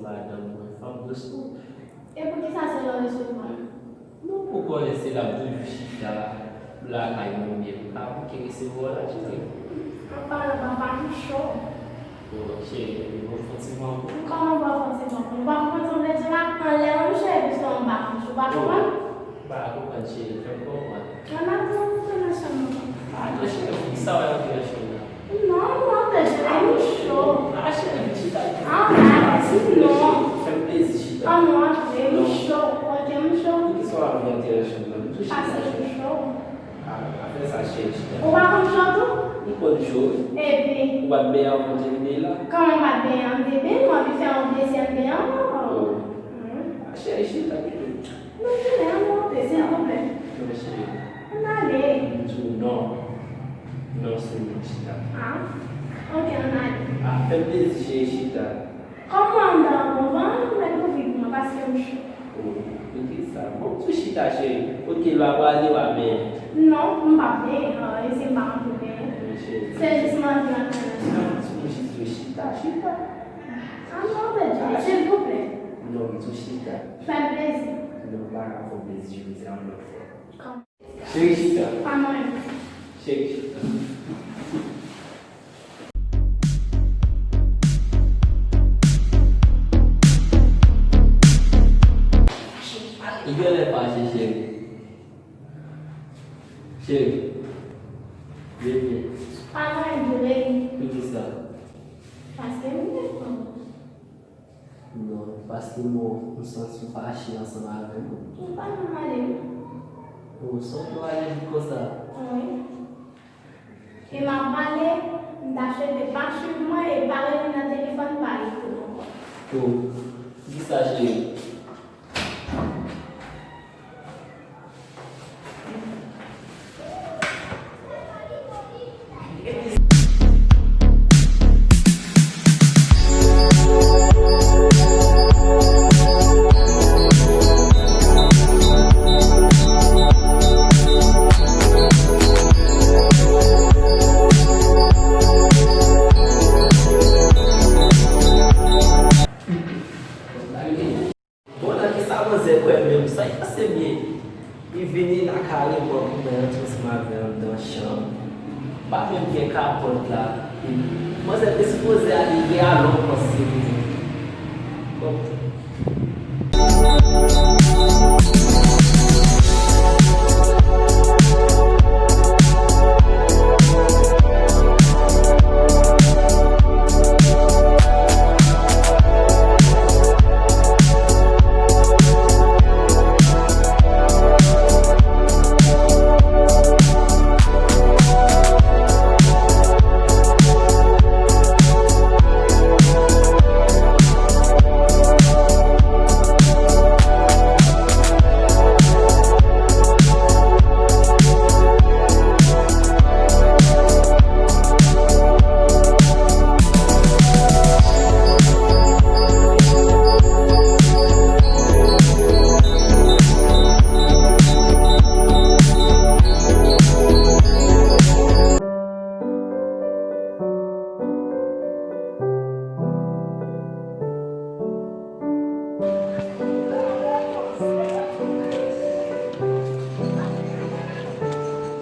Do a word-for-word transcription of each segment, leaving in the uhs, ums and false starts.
Madanm mwen, fanm dous tou. E poukisa se lè w resevwa m? Non, pou konnen se la m toujou chita lakay mwen, oubyen m ka bouke resevwa w la, cheri. An palan, papa m cho. Bon, cheri, epi bon, fon ti mankou. Kòman bon, fon ti mankou? Ou pa konprann sa m vle di la? Anlè w mouche, epi se anba w mouche, ou pa konprann? M pa konprann, cheri, fè m konprann. Ann al pran w nan chanm nan. Ah, non, cheri, poukisa w al antre nan chanm nan? Non, non, anpeche, men m cho. Ah, cheri, vin chita. Ah, non. Fè m plezi, chita. Ah, non, antre, m cho. Ok, m cho. Poukisa w ap antre nan chanm nan? M tou chita. Paske m cho. Ah, pa fè sa, cheri, chita. Ou pa konn cho tou? M konn cho, wi. Epi? Ou pa t benyen avan w te vini la? Kòman m pa t benyen? M te benyen, m anvi fè yon dezyèm benyen ankò. Oh. Ah, cheri, chita pito. Non, cheri, ann monte, silvouplè. Non, cheri. Ann ale. M di w non. Non, sou non, chita. Ah, ok, ann ale. Ah, fè m plezi, cheri, chita. Kòm mwen anndan an bon van, mèt louvri pou mwen, paske m cho. Oh, poukisa? Bon, m di w chita, cheri. Ok, lè w ap prale, w a benyen. Non, m p ap benyen, e si m pa antre benyen. Non, cheri. Se jis m anvi antre nan chanm. Ah, m di w jis chita, chita. Ah, non, bebe, silvouplè. Non, m di w chita. Fè m plezi. Non, m pa ka fè w plezi jodi a, yon lòt fwa. Cheri, chita. Pa mwen. Cheri, chita. Ou genlè fache, cheri. Cheri. Bebe. Pa mwen, bebe. Poukisa? Paske m te pran. Non, paske m, m santi w fache ansanm avè m. M pa nan male. Oh, sa w fè w ale vit konsa? Wi. E m ap pale, m ta swete pa swiv mwen e pa rele m nan telefòn, pa ekri m ankò. Oh, poukisa, cheri? Bon, nan kisa manzè kwè menm? Sa y pase m ye? Li vini lakay li, pran pou mwen antre ansanm avè l anndan chanm. M pa menm gen kapòt la. Manzè te sipoze ale yè a, lè w panse li. Bon.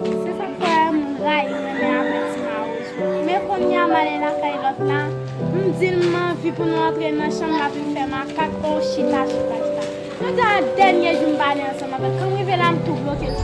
Se sa k fè m rayi renmen avèk ti mawozo. Men kounye a m ale lakay lòt la, m di l m anvi pou nou antre nan chanm, l ap vin fè makak, o chita, chita, chita. Jodi a dènye jou m pale ansanm avè l. Kan m rive la, m tou bloke l.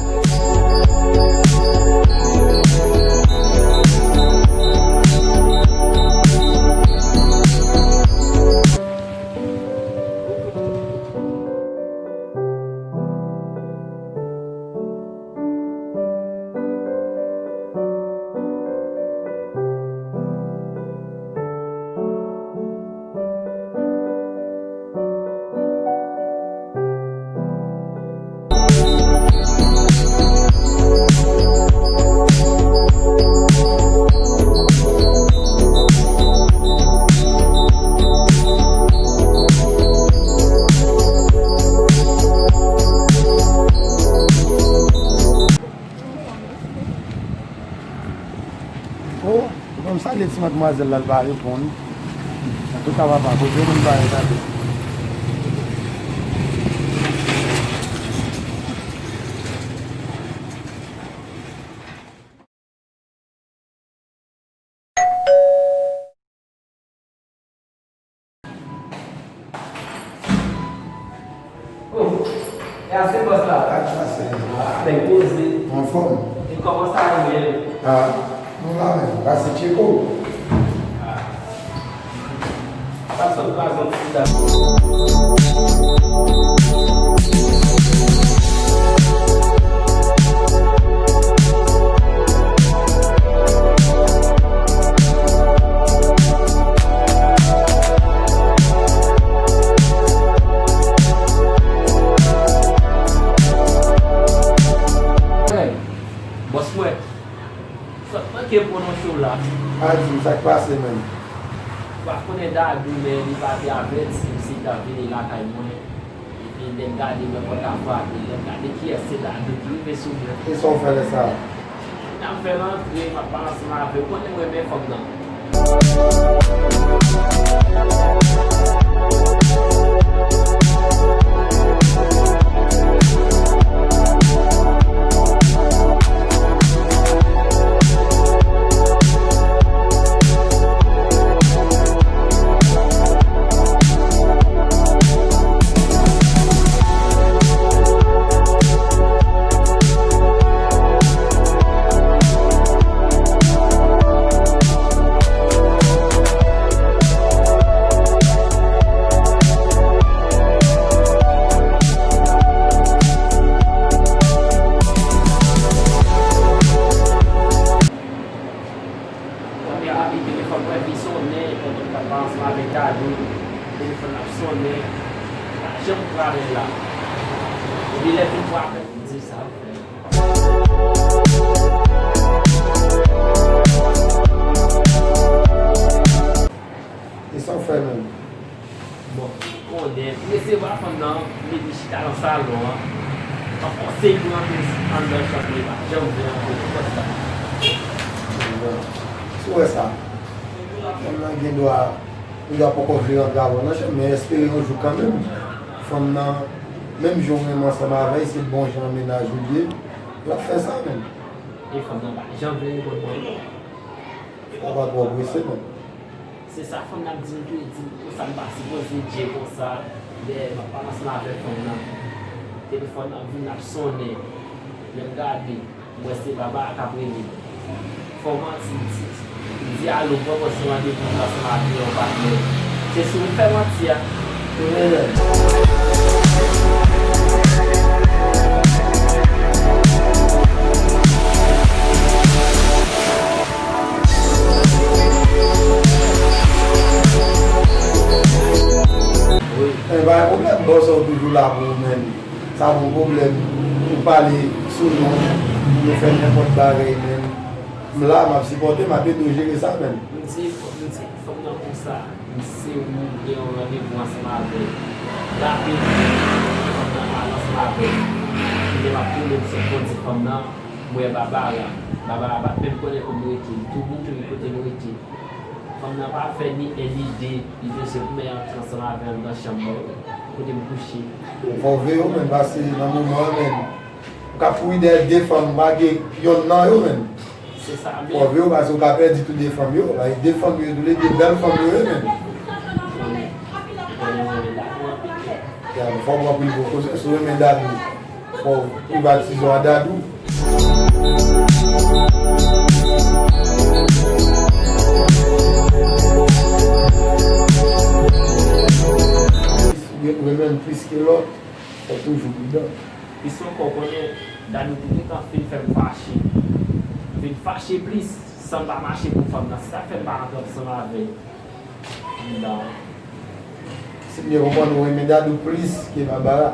Oh, ban m salye ti madmwazèl la, l pa reponn. Antouka, papa, kote moun pa yo tande? Oh, e a se bòs la. Sa k pase? Avèk poze. Anfòm? E kòman sa ye menm? Ah, nou la menm. Pase tcheke w. Sa sòt pa sòt sida. Bòs mwen, sòt manke pwononse w la. Pa di m sa k pase menm. Ou pa konnen Dadou, men li pa te avèti m si l t ap vini lakay mwen. Epi lè m gade, m wè pòt la frape. Lè m gade kiyès, se Dadou ki rive sou mwen. E sa w fè lè sa a? N ap fè rantre, m ap pale ansanm avè w. Ou konnen m renmen fanm nan. Kounye a, epi telefòn mwen vin sonnen pandan m t ap pale ansanm avèk Dadou. Telefòn nan ap sonnen. M pa janm pran apèl la. Epi lè m fin pran apèl, m di sa ap fè. E sa w fè menm? Bon, konnen, m resevwa fanm nan, m mete l chita nan salon an. M ap fòse l pou l rantre anndan chanm mwen, li pa janm vle rantre nan pòt la. Bon, si w wè sa, fanm nan gen dwa, li dwa poko vle rantre avè w nan chanm, men espere yon jou kanmenm, fanm nan, menm jan w renmen ansanm avè l, se bon jan mennaj ou ye, l ap fè sa menm. E fanm nan pa janm vle reponn mwen. Ou pa twò prese non. Se sa fanm nan ap di m tou, li di m konsa m pa sipoze dye konsa. Lè m ap pale ansanm avèk fanm nan, telefòn nan vin ap sonnen. Lè m gade, m wè se Baba k ap rele m. Fò manti m di, m di alo, m pran pòz se randevou m ansanm avè yon patnè. Se sou m fè manti a. Wi, men pa gen pwoblèm, bòs ou toujou la pou ou menm. Sa pa yon pwoblèm pou pale sou non, pou nou fè nenpòt bagay menm. M la, m ap sipòte, m ap ede w jere sa menm. M di, m di, fanm nan konsa, m di se ou m gen yon randevou ansanm avè l. Rapid, fanm nan pale ansanm avè l. Epi lè m ap tounen, m sot kondi fanm nan, m wè Babara. Babara pa t menm konnen kote m rete, li tou boute wi kote m rete. Fanm nan pa fè ni en ni de, li bezwen pou m antre ansanm avè l nan chanm mwen, kote m kouche. Fò w veye w menm, paske nan moman an menm, ou ka kouri dèyè de fanm, ou pa gen yonn nan yo menm. Se sa menm. Fò w veye w, paske ou ka pèdi tou de fanm yo. Paske de fanm yo, tou le de bèl fanm yo ye menm. Konnen, konnen mwen renmen Dadou anpil. Ya, fò w pran anpil prekosyon. Si w renmen Dadou, fò w privatize w a Dadou. Ou renmen l plis ke lòt, fò w toujou pridan. Plis ankò, w konnen, Dadou te gentan fin fè m fache. Vin fache plis, san m pa mache pou fanm nan. Se sa k fè m pa rantre ansanm avè l. Pridan. Si m byen konprann, ou renmen Dadou plis ke Babara?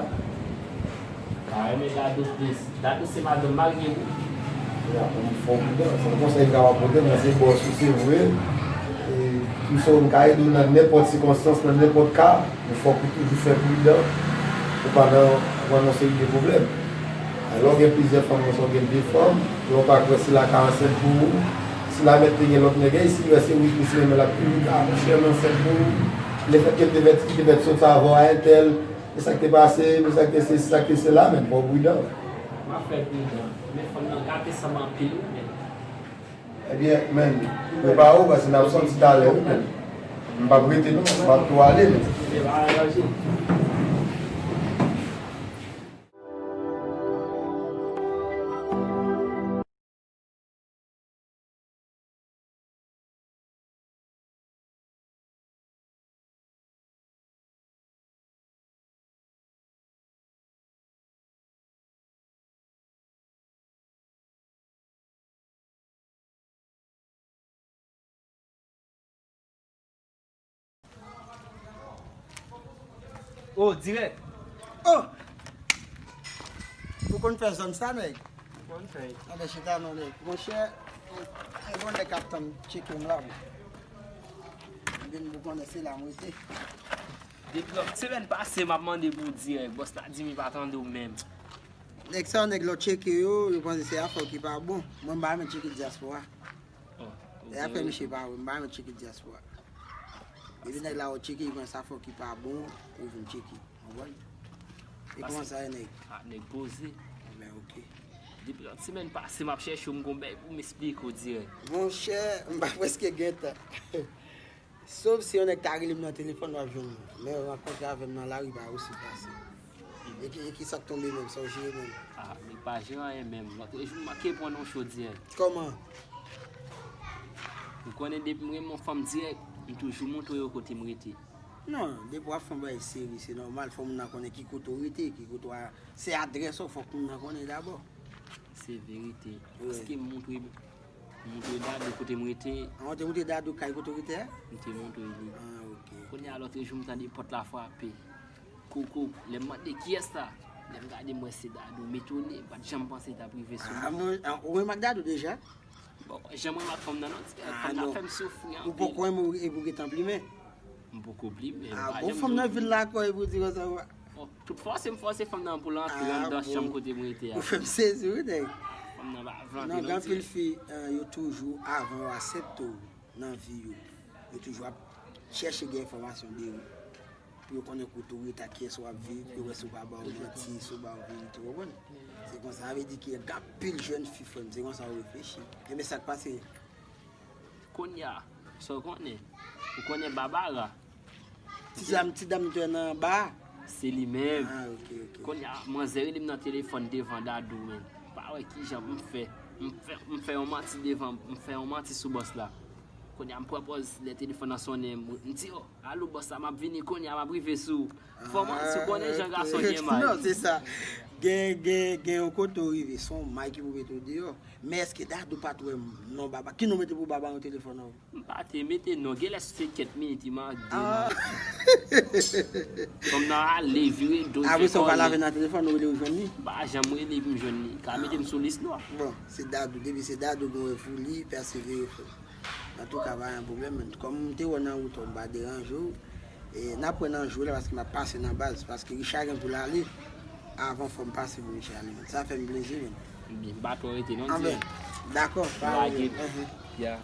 Pa renmen Dadou plis. Dadou se madanm marye m wi. Ya, fò w pridan. Se yon konsèy m kapab pote w, men se bòs ou, se vre. E m swe m ka ede w nan nenpòt sikonstans, nan nenpòt ka. Men fòk ou toujou fè pridan pou pa nan, pou pa nan yon seri de pwoblèm. Lè w gen plizyè fanm konsa, w gen de fanm, lè w pa kwè sila ka ansent pou ou, sila mèt te gen lòt nèg, e si l wè se Whitney, si l renmen l ap di, "Wi, ah, monchè, m ansent pou ou." Lefètke m te fè, m te fè sòt sa avè w a entèl, e sa k te pase, e sa k te sesi, sa k te sela, men fò w pridan. M ap fè pridan, men fanm nan gate san m anpil wi, men. Ebyen, men, prepare w, paske n ap sòti talè, wi, men. M p ap rete, non, m ap tou ale, men. Se pa yon danje. Oh, dirèk. Oh! Ou konn fè zòn sa, nèg? Ou konn fè. Anben, chita non, nèg. Monchè, e bon nèg k ap tann tcheke m la, bon. Ebyen, ou konnen se la m rete. Depi lòt semèn pase, m ap mande pou dirèk. Bòs la di m li pa tande w menm. Nèg sa yo, nèg lè w tcheke yo, yo panse se afè w ki pa bon. Mwen, m pa renmen tcheke dyaspora. Oh, e afè misye pa bon, m pa renmen tcheke dyaspora. Depi nèg la wè w tcheke, li panse afè w ki pa bon, ou vin tcheke. Konprann? E kòman sa ye, nèg? Ah, nèg poze. Ebyen, oke. Depi lòt semèn pase, m ap chèche w, m gon bèy pou m esplike w dirèk. Monchè, m pa prèske gen tan. Sof si yon nèg ta rele m nan telefòn, w ap jwenn mwen. Men rankontre avè m nan lari pa posib pase. E ki, e ki sa k tonbe menm, sa w jere menm? Ah, li pa jere anyen menm. Lòt jou, m manke pran yon cho dirèk. Kòman? Ou konnen depi m renmen yon fanm dirèk, m toujou montre yo kote m rete. Non, depi w ap fè yon bagay seri, se nòmal, fò moun nan konnen ki kote w rete, ki kote w a, se adrès ou, fòk moun nan konnen dabò. Se verite. Wi. Paske m montre, m montre Dadou kote m rete. An, ou te montre Dadou kay kote w rete a? M te montre li. Ah, oke. Kounye a, lòt jou, m tande pòt la frape. Koko, lè m mande kiyès sa? Lè m gade, m wè se Dadou. M etone, m pa t janm panse l t ap rive sou mwen. Ah, mwen, ah, ou renmen ak Dadou deja? Bon, jan mwen ak fanm nan, non, ti, ah, fanm nan non, fè m soufri anpil. Ou poko renmen epi w gentan plimen? M poko plimen. Ah, bon, fanm nan vin lakòl epi w di konsa. Bon, tout fòse m fòse fanm nan pou l antre anndan chanm kote mwen te a. Ou fè m sezi, wi, nèg. Fanm nan pa vle antre non, gen anpil fi, eh, yo toujou, avan yo aksepte w nan vi yo, yo toujou ap chèche gen enfòmasyon de ou. Pou yo konnen kote w rete ak kiyès w ap viv, pou yo wè si w pa ba yo manti, si w ba yo verite, w konprann? Se konsa, sa vle di ke gen anpil jèn fi, frè m, se konsa yo reflechi. Ebyen, sa k pase? Kounye a, sa w konnen? Ou konnen Babara? Ti dam, ti dam ki te nan ba a? Se li menm. Ah, oke, oke. Kounye a, manzè rele m nan telefòn devan Dadou, men. Pa wè kijan m fè. M fè, m fè yon manti devan, m fè yon manti sou bòs la. Kounye a, m pran pòz lè telefòn nan sonnen, m, m di, oh, alo, bòs la, m ap vini kounye a, m ap rive sou ou. Fò m, si w konnen jan gason gen may. Non, se sa. Gen, gen, gen yon kote w rive, se yon may ki pou mete w deyò. Men èske Dadou pa t wè non Baba? Ki non mete pou Baba nan telefòn nan? M pa te mete non. Genlè se kèk minit, li manke de minit. Fanm nan ale, vire do, apre sa, ou pa lave nan telefòn, ou rele, ou jwenn li? M pa janm rele pou m jwenn li. Ka mete m sou lis nwa. Bon, se Dadou. Depi se Dadou, nou wè pou li, pèsevere, frè. Antouka, pa gen pwoblèm, men. Kòm m te wè w nan wout, m pa deranje w. E n ap wè nan jou la, paske m ap pase nan baz. Paske Richard gen pou l ale. Avan, fò m pase pou Richard ale, men. Sa fè m plezi, men. Ebyen, m pa twò rete, non, anben, di. Dakò, pa gen pwoblèm. Ya.